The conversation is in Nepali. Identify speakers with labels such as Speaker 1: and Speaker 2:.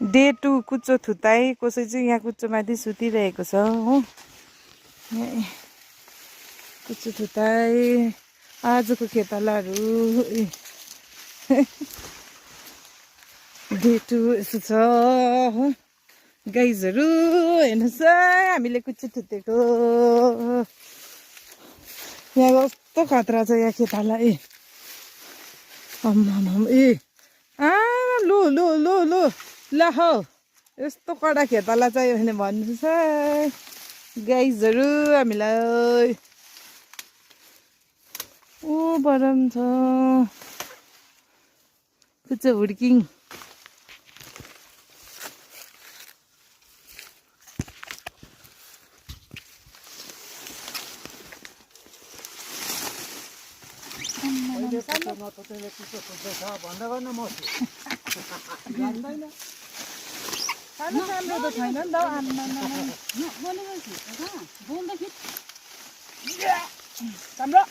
Speaker 1: डे 2 कुचो थुताई कसै चाहिँ यहाँ कुचोमाथि सुतिरहेको छ हो कुचो थुताई आजको खेतालाहरू डे 2 यसो छ हो गाइजहरू हेर्नुहोस् हामीले कुचो थुतेको यहाँ कस्तो खतरा छ यहाँ खेताला आम्माम लो लो लो लो ल हौ यस्तो कडा खेताला चाहियो भने भन्नुहोस् है गाइजहरू हामीलाई ओ बरम छ कुचो हुर्किङ राम्रो त छैन नि त राम्रो